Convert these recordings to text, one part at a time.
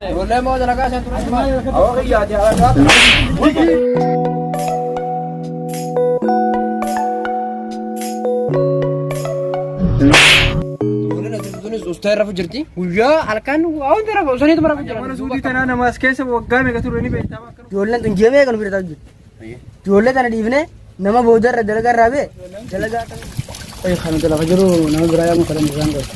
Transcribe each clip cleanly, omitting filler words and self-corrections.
Ijoollee moo dalagaa isaan turan maal? Awwa kiyyaati alagaa. Ijoolleen as jirtu tunis ustaa irra jirti. Guyyaa halkan waa hundi rafa osaniituma rafu jiran. Mana suutii tanaa namaas keessa waggaa meeqa ture ni beektaa akka Ijoolleen tun ji'a meeqa nu bira taa'u jirti. Ijoollee tana dhiifnee nama boodarra dalagaa irraa bee dalagaa kan. Kan nuti lafa jiru nama biraa yaamu kadhan isaan qabu.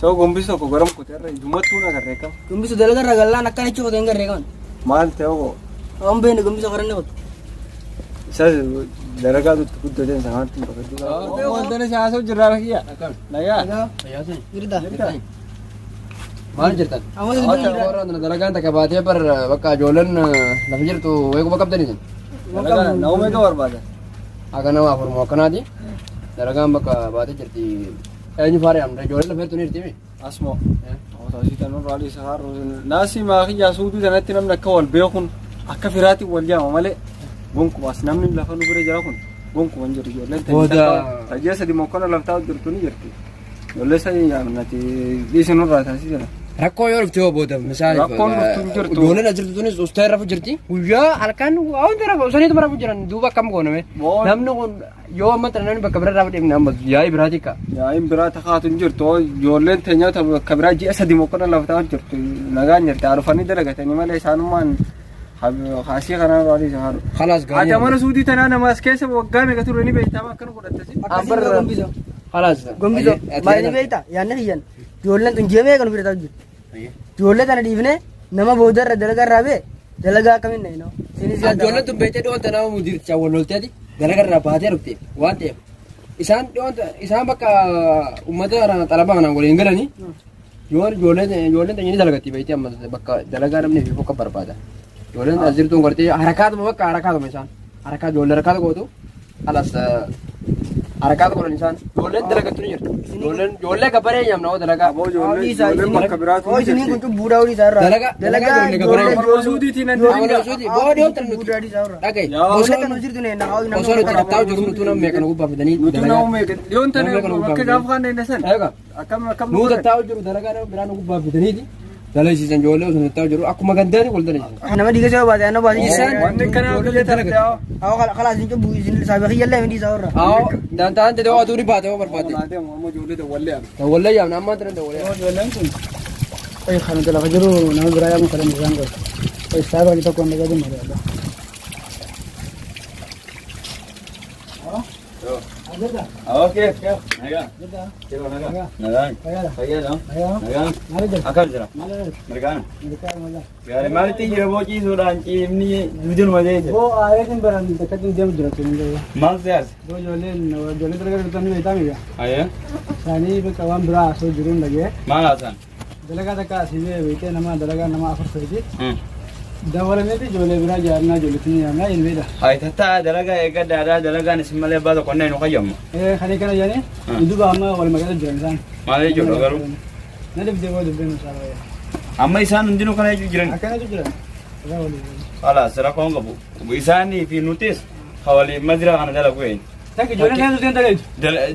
Soo gombisi tokko garam kutee irra ijumattuu na garree kam. Gombisu dalagaa irraa gallaan akkana jechuun qoteen garree qaban. Maal ta'e hoo Waan beekne gombisa qoranne qotu. isa dalagaa tutti guddateen sanaatti hin bakka Wanta ni siyaasa jirraa kiyya. Nagaa. Jirta. Maal jirtan? Amma sun jira. Warra dalagaan takka baatee bar bakka ijoolleen lafa jirtu wayii quba qabdanii isin. Dalagaa nama meeqa barbaada? Akka nama afur moo akkanaati. Dalagaan bakka baatee jirti. Eenyu faara yaamna? Ijoolleen lafa jirtu ni jirti mi? Asmoo. Asii tanuu raalii isa haaruu. Naasii maakiyyaa suutii tanatti namni akka wal beekun akka firaatti wal jaama malee gonkumaas namni lafa nu bira jira kun gonkuma hin jiru ijoolleen Booda- Tajjee sadi mokkona laftaa jirtu ni jirti. Ijoollee sadi yaamnati dhiisi nurraa taasisa. Rakkoo yoo dhufte yoo booda misaali. Rakkoon dhuftu hin jirtu. Ijoolleen as jirtu tunis ustaa irra jirti. Guyyaa halkan waa hundi rafu osaniituma rafu jiran duuba akkam gooname. Boon- Namni kun yoo amma tana namni bakka bira rafu deemne amma yaa'ii biraati ka. Yaa'iin biraa takaatu hin jirtu. Ijoolleen teenyaa bakka biraa ji'a sadi mokkona laftaa jirtu. Nagaan jirti. Haarufanii dalagatanii malee isaanummaan haasii kanaan raalii isa haaru. Khalaas Ati amala suutii tanaa namaas keessa waggaa meeqa ture ni beektaa akkana godhattasi. Akkasiin yoo gombisu. Khalaas. Gombisu. Maal ni beektaa? Yaadni kiyyan. Ijoolleen tun ji'a meeqa nu bira taa'u jirti. Ijoollee tana dhiifnee nama boodarra dalagaa irraa bee dalagaa akkamiin na hinoo. Isinis yaadda. Ijoolleen tun beektee dhiyoon tanaa mudircha wal lolteeti dalaga irraa baatee dhufte waan ta'eef isaan dhiyoon isaan bakka uummata xalabaa kanaan waliin galanii yoo ijoolleen ijoolleen tanyanii dalagatti beektee amma bakka dalagaa namni fi fokka barbaada. Ijoolleen as jirtuun gartee harakaatuma bakka harakaatuma isaan harakaa ijoollee harakaata gootu alas harakaata godhan isaan ijoolleen dalagattu ni jirti. Ijoolleen ijoollee gabbaree nyaamna hoo dalagaa. Aboo ijoollee ijoolleen bakka biraatu Oo ni isiniin kun jirti. cubbuudhaa olii isaa irraa. Dalagaa- dalagaa ijoollee gabbaree. Morma suudiitiin nan Amala dalagaa. suutii boo dhiyoon tan nuti Cubbuudhaa olii isaa irraa. dhagaye. Yaa. Ijoollee tana jirtu ne na hawwi Osoo nuti tattaa'u jirru nutu nama meeqa nu gubbaa fidanii Nuti nama meeqa dhiyoon tana Nama meeqa nu gubbaa bakka fidanii. gaafa kaan dheedha san. Eega. Akkam akkam Nuu tattaa'u jiru dalagaa nama biraa nu gubbaa fidaniiti. Dalasiisan ijoollee osoo tattaa'u jiru akkuma gandaati wal dalasiisan. Nama dhiiga isaa baate anna baate. Isaan- Wanni kana biyya tana ta'aa. Awwa kalaas hin cubbu isin saabe kiyyallee miti isaa irraa. Awwa dantaan ta'e aduu ni baate yoo barbaadde. Amma ijoollee dawwallee yaamna. Dawwallee yaamna ammaan tana dawwallee yaamna. Ijoolleen kun kan nuti lafa jiru nama biraa yaamu kadhan isaan qabu. Saaba tokko hin dhagadu malee. Okay. Nagaa. Nagaa. Nagaa. Fayyaadha. Nagaa. Akkam jira? Mirgaana. Gaarii maalitti jira boo ciisuudhaan ciifni duudinuma jee jira. Boo aayeetiin baran takkatti deemu jira jechuudha. Maal siyaasa? Boo ijoolleen ijoollee dalagaa jirtan ni beektaa miidha. Ayyee. Isaanii bakka waan biraa haasoo jiruun dhagee. Maal haasaan? Dalagaa takka asii bee beektee nama dalagaa nama afur feeti. Dabalameeti ijoollee biraa jaarnaa ijoolleetti ni yaamnaa hin beeda. Ayi tattaa dalagaa eeggadhaadhaa dalagaan isin malee abbaa tokko hin qayyamu. Kan kana jedhanii duuba amma wal magaalaa jiran isaan. Maal jechuudha garuu? Na dibdee boo dubbiin isaa baay'ee. Amma isaan hundinuu kana jechuu jiran. Akkana jechuudha jiran. Irraa walii. Khalaas rakkoon qabu. Isaanii fi nutis waliin maziraa kana dalagu eenyu. Takka ijoolleen isaan dhufteen dalagu.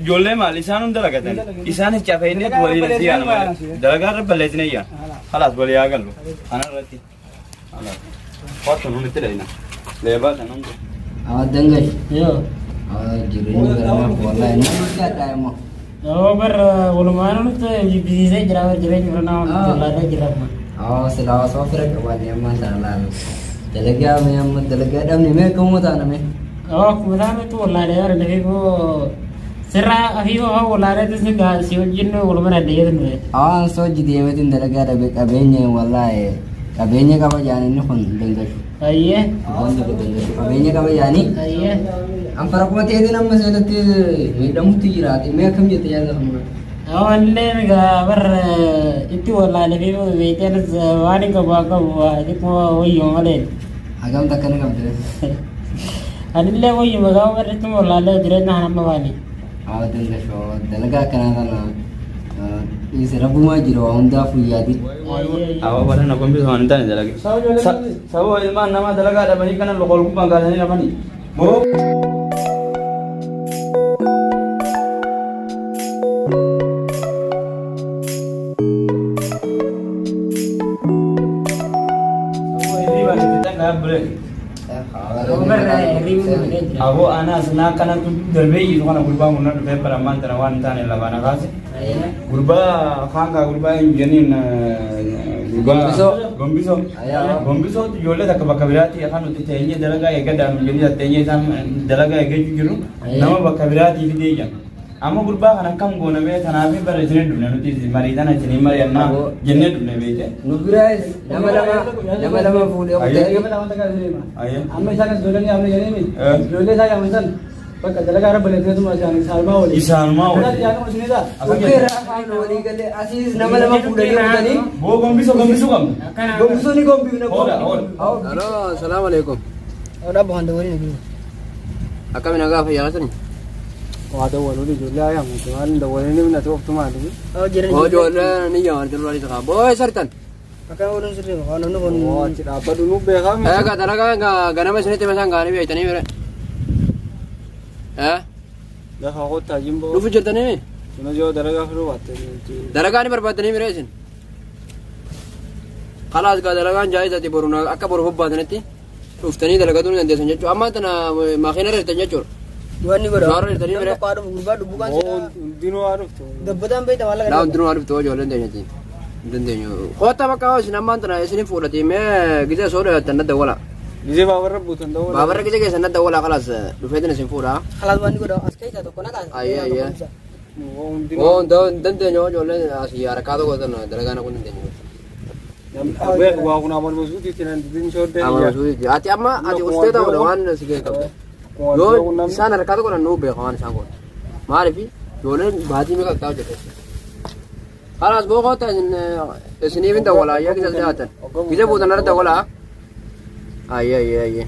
Ijoollee maal isaan hunda dalagatan isaanis cafeennee Dalagaa waliin irra asii yaana balleessinee malee dalagaa irra balleessinee yaana khalaas walii haa gallu kana irratti khalaas kottu nun itti dhayna leebaa sana hunda. Awa dangash. Yoo. Awa jireenya baranaaf wallahi namatti hadhaa immoo. Yoo bar walumaa nutti jibbisiisee jira bar jireenya baranaa wallaalee jira amma. Awa sila osoo fira qabaanne ammaan tana laal. Dalagaa mee amma dalagaa dhabne mee akkamuma taana mee. Yoo akkuma taanutti wallaalee bar lafii sirraa afii fa'aa wallaalee si gaa si wajjin waluma danda'ee nuyi. Awa an soo deemeetiin dalagaa dhabe qabeenya wallahi qabeenya qaba jaan inni kun dangashu. Ayyee. Wanti kun dangashu qabeenya qaba jaanii. Ayyee. An fara kuma ta'eetiin amma seenatti miidhamutti jiraate mee akkam jette yaada kana. Awallee egaa bar itti wallaalee fi beekteenis waan hin qabu akka xiqqoo wayyuma malee. Hagam takka ni qabde. Anillee wayyuma gaafa bar itti wallaalee jireenya kana amma baane. Awa dangashu dalagaa akkanaa kana dhiise rabbumaa jira waa hundaafuu yaadi. Awa bara na gombisa waan hin taane dalage. Sababa ilmaan namaa dalagaa dhabanii kana loqol gubbaan kaasanii rafanii. Boo. Dhaabbilee. Bar hirribni dhufee jira. Aboo anaas naa kanatu darbee jiru kana gurbaan kun na dhufee baramaan tana waan hin taane lafaa na kaase. Gurbaa kaan kaa gurbaa hin jenniin gurbaa Gombisoo. Gombisoo. Ayaa. Gombisootu ijoollee takka bakka biraatti kan nuti teenyee dalagaa eeggadhaan nu jennee teenyee isaan dalagaa eeggachuu jiru nama bakka biraatii fidee jira. Amma gurbaa kana akkam goonamee kanaaf bara isinii dhufne nuti marii tana isinii mari'annaa Aboo. jennee dhufne beekte. Nu biraas nama lama fuudhee kutee. Ayyee. Amma isaan as ijoolleen yaamne jedhanii Eh. ijoollee isaa yaaman san bakka dalagaa irra baleesseetuma isaan isaanumaa waliin. Isaanumaa waliin. Kanaaf yaaduma isinidha. Uffeera afaan walii galee asiis nama lama fuudhanii kutanii. Boo gombisoo gombisuu qabna. Akkana. Gombisoo ni gombifna. Hoola hoola. Aloo, salaamu alaikum. Dhaabba kan dawwaliin jiru. Akkami nagaa fayyaa keessani? Waa dawwaluun ijoollee haa yaamuuti maal hin dawwaliin himna ta'u oftu maali. Oo jiran. Oo ijoollee ni jaaman jirru alii takaa. Boo sartan. Akkana ooluun sirrii waan namni kun. Oo achi dhaabbadhu nu beekaa miti. Egaa dalagaa ganama isinitti masaan gaanii beektanii bire. Eh? Lafa kottaa jimboo. Dhufu jirtanii? Sunis yoo dalagaa fiduu baatte. Dalagaa ni barbaaddanii bire isin? Kalaas gaa dalagaan jaayizati boru akka boru bobbaatanitti dhuftanii dalagatuu ni dandeessan jechuudha. Amma tana makiina irra jirtan jechuudha. Waan ni godha. Gaara jirtanii bire. Namni tokko gurbaa dubbuu kan Oo silaa. hundinuu haa dhuftu. Dabbataan beekta maallaqa. Laa hundinuu haa dhuftu ijoolleen teenyati. Hin dandeenyu. Kottaa bakka isin ammaan tana isin fuudhati mee gizee soo dheeratan nadda wala. Gizee baabarra buutan dawwala. Baabarra gizee keessan nadda wala kalaas dhufeetin isin fuudha. Kalaas waan ni godha. As keessaa tokko naqaa. Ayyee, ayyee. Oo hundinuu. Oo hin dandeenyu ijoolleen asii harkaa tokko tana dalagaa naquu hin dandeenyu. Beeku waa kun amal masuuti nan didin shooddee. Amala suuti. Ati amma ati ustee ta'uudha waan si ga'e qabda. Yoo isaan harkaa tokko nuu beeka waan isaan godhan. Maaliif ijoolleen baatii meeqa qabdaa hojjete. Kalaas boo koota isin isiniif hin dawwalaa ayyee gisa dhiyaatan. Gisa buutan irra dawwalaa. Ayyee ayyee ayyee.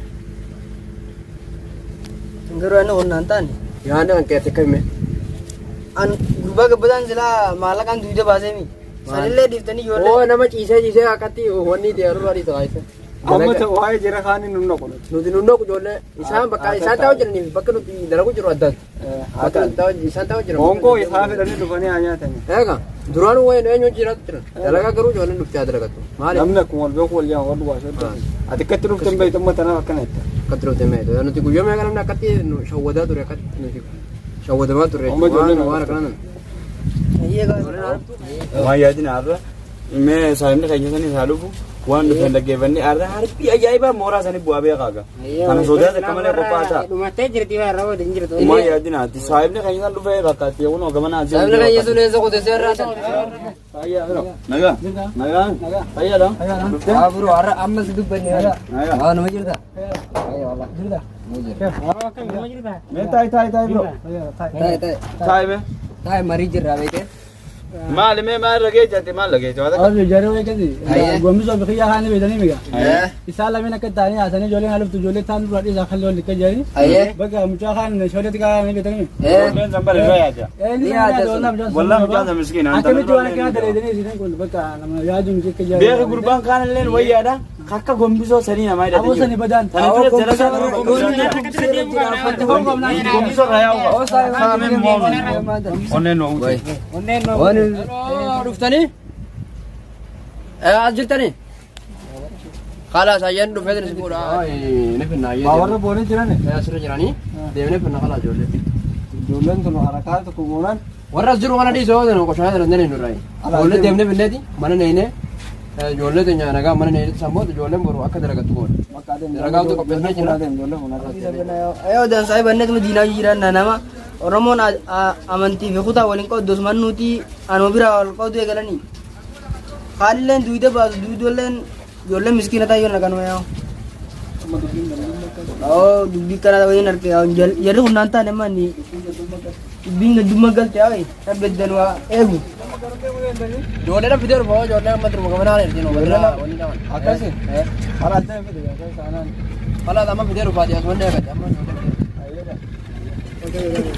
Garuu inni qonnaan taane. Yaadni kan keetti akka hime. An gurbaa gabbataan silaa maallaqaan duwida baasee mi. Sanillee dhiiftanii ijoollee. Oo nama ciisee ciisee akkatti wanni ta'e irra dhiisa baay'ee. Amma ta'u waa'ee jira kaaniin nu naqu nuti. Nuti nu naqu ijoollee isaan bakka isaan taa'u jiraniif bakka nuti dalagu jiru addaati. Bakka nuti taa'u isaan taa'u jiran. Honkoo isaa fedhanii dhufanii haa nyaatanii. Eega duraan waa'ee nu eenyu jiraatu jiran. Dalagaa garuu ijoolleen dhuftee haa dalagattu. Maaliif? Namni akkuma wal beeku wal yaa'u wal waa shoddee. Ati akkatti dhuftan beektu amma tanaaf akkana jetta. Akkatti dhuftee meetu. Nuti guyyaa meeqa namni akkatti nu shawwadaa ture akkatti nuti shawwadamaa turre. Amma ijoolleen Waan waan akkana. Ayyee gaasa. Waan yaadina har'a mee saayimni keenya sanii isaa dhufu waan dhufeen dhaggeeffannee har'a harbii ajaa'ibaa mooraa sanii bu'aa beekaa gaa. Kana sodaa takka malee qophaa'aa ta'a. Dhumattee jirti waa irra waliin jirtu. Waan yaadina ati saayimni keenya san dhufee bakka itti kunoo gamana asii. Sabni keenya sun eessa qotee irraa tan. Nagaa. Nagaa. Fayyaadha. Dhuftee? Haa biroo har'a ammas dubbanne har'a. Nagaa. Haa nama jirta. Mee taa'i taa'i taa'i biroo. Taa'e taa'e. Taa'i mee. Taa'e marii jirra beekee. Maali mee maal dhageechate maal dhageeche waan akka. Awwaal ijaaree wayii akkasii. Ayyee. Gombisoo fi kiyyaa kaanii beektanii miga. Isaan lameen akka ta'anii haasanii ijoolleen haaluftu ijoollee ta'an dura dhiisaa kan loon likka jiranii. Ayyee. Bakka mucaa kaan shooletti kaa'anii beektanii. Ijoolleen san bara irra yaada. Ni yaada sun. Wallah mucaan san miskiina. Akkamitti waan akkana daleedanii isin kun bakka nama yaaduun akka jaalatu. Beeki gurbaan kaan illee wayyaadha. Akka gombisoo sanii namaa hidhate. Aboo sani badaan. Sanii ture dalagaa gombisoo irraa yaa'u qaba. Saameen moonu. Onneen nu uwwise. Dhuftanii? As jirtanii? Kalaas ayyaan dhufee isin fuudha. Ni finna Waa warra boonii jiran. Asirra jiranii deemnee finna kalaas ijoollee. Ijoolleen tun harakaa tokko goonaan. Warra as jiru kana dhiisoo sana qoshaa sana dandeenyu nurraa. Ijoollee deemnee finneeti mana neynee ijoollee teenya nagaa mana neynee sammoota ijoolleen boru akka dalagattu goona. Dalagaa qopheessanii jira. Ayyoo dansaa banneetuma diinaa jiran nama Oromoon amantii fi kutaa waliin qooddu osuma nuti anuma biraa wal qoodu eegalanii. Haalilleen duwida baasu duwidolleen ijoolleen miskiina ta'an yoo naganuma yaa'u. Oo dubbii kana waliin arge jarri humnaan taane amma ni dubbiin gaddummaa galte haa rabbi waa eegu. Ijoollee fidee dhufa ijoollee amma turma gamanaa erginu wanni dhawan. Akkasi. Karaa ta'e fide gaafa isaanaan. Kalaas amma fidee dhufaati asuma deegate amma ijoollee fidee.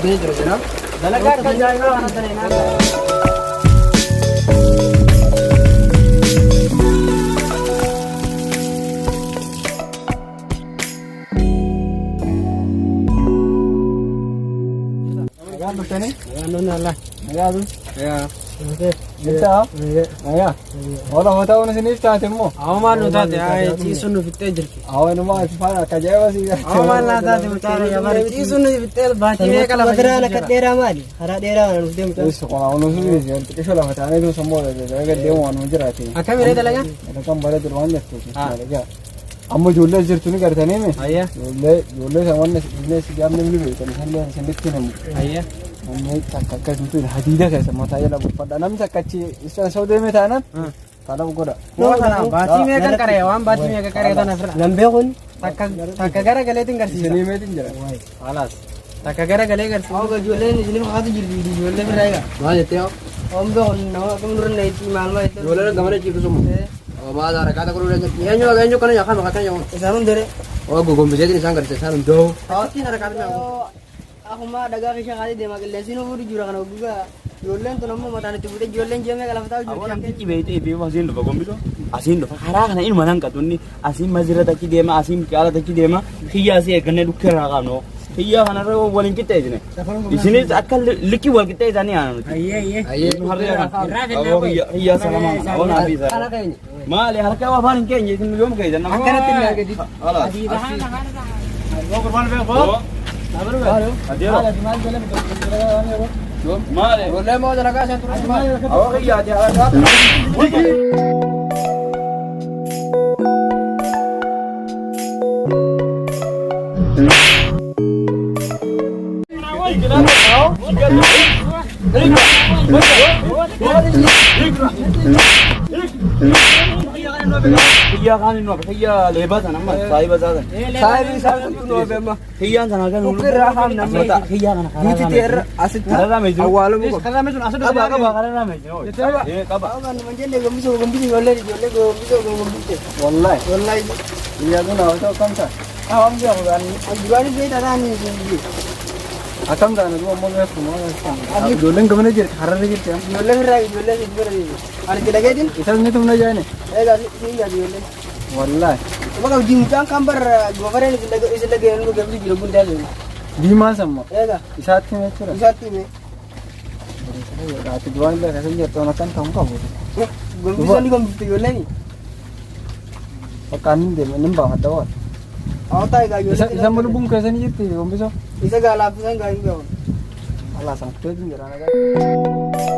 Dhaabbanii jira jira. Dalagaa akka ajaa'ibaa kana daleenaa. Nagaa dhuftanii? Nagaa Jirtaa? Nagaa. Oola hotaa isiniif taate immoo. Awwa maal nu taate ciisuun nu fixxee jirti. Awwa inumaa itti faana akka ajaa'iba si Awwa maal naa taate mucaan yabar ciisuun nu fixxee baatii meeqa lafa Karaa akka dheeraa maali? Karaa dheeraa kana nuuf deemtu. Eessu qona onu sun xiqqisho lafa taanee tu sammuu gad deemu waan jiraate. Akkamiree dalagaa? Dalagaan bara jiru waan jirtuuf. Amma ijoollee as jirtu ni gartanii mi? Ayya. Ijoollee ijoollee san wanna binees gaafni ni beektan isaan isinitti himu. Ayya. Namni takka akkasitti hadiida keessa mataa jala buufadha. Namni takka achi isaan soo deeme taanaan kanaaf godha. Waan kana baatii meeqa qaree waan baatii meeqa qaree tana fira. Nan beekun. Takka takka gara galeetiin garsiisa. Isinii meetiin jira. Halaas. Takka gara galee garsiisa. Awwa ijoolleen isiniif haatu jirti ijoollee biraa egaa. Maal jettee haa? Oon beekun nama akkam dura na itti maal maal itti. Ijoolleen gamana ciiftu sumu. Maal harakaata godhuu dandeessu. Eenyu eenyu kana nyaata maqaa kana nyaata. Isaan hundere. Oo gogombiseetiin isaan garsiisa isaan hundoo. Hawaatiin harakaata nyaata. Akkuma dhagaa keessa kaatee deemaa qilleensi nu fuudhu jira kana gugaa. Ijoolleen tun ammoo mataan itti fuutee ijoolleen ji'a meeqa lafa taa'u Awwa jirti. namtichi beeytee fi asiin dhufa gombiso asiin dhufa karaa kana ilma nan qaxunni asiin mazirra tachi deema asiin biqilaa tachi deema kiyya asii eeggannee dhukkee irraa qabnu kiyya kanarra waliin qixxeessine isinis akka liqii wal qixxeessanii aana nuti. Ayyee ayyee. Ayyee. Harree kana awwa kiyya salamaa kana awwa naa fi Kana keenya. maali harka afaan hin keenye isin yoom keessa nama. Akkanatti hin argati. Halaas. Maali? Ijoollee moo dalagaa isaan turan maali? Awwa kiyyaati harkaa. Kiyyaa kaan inni kiyyaa leebaa sana amma saayiba isaa sana. Saayibii isaan sun nu ofe amma. Kiyyaan sana kan Ukirraa haamna. Kiyyaa kana karaa Duuti teerra asitti awwaalamuu qaba. Qaba qaba karaa meeshaa. Ee qaba. Awwa nama jenne gombisoo gombisoo ijoolleen ijoollee gombisoo gombiste. Wallahi. Wallahi. Biyya kun hawwata akkam ta'a? Awwa beeku duraanis beektaa ta'anii ijoollee. Akkam ta'a nu ammoo beeku maal Ijoolleen gamana jirti hararra jirti. Ijoollee irraa ijoollee si bira deemu. Ani itti dhageetiin Isas ni tumna jaane. egaa si yaadu ijoolleen. Wallahi. Bakka mucaan kan bar goofareen isin dhageen nu gamsi jiru guddaa jiru. Diimaa samma. Egaa Isaatti hime jechuudha. isaatti hime. Ati duraan illee akkasii jirtu waan akkan ta'uu qabu. Gombisoo ni gombifte ijoolleen. Bakka inni deeme inni baafadha waan. Awwataa egaa Isa ijoollee. isa lubbuun keessanii jirti gombisoo. Isa gaa laaffisan gaa hin beeku. Allah san kuteetiin jira nagaa.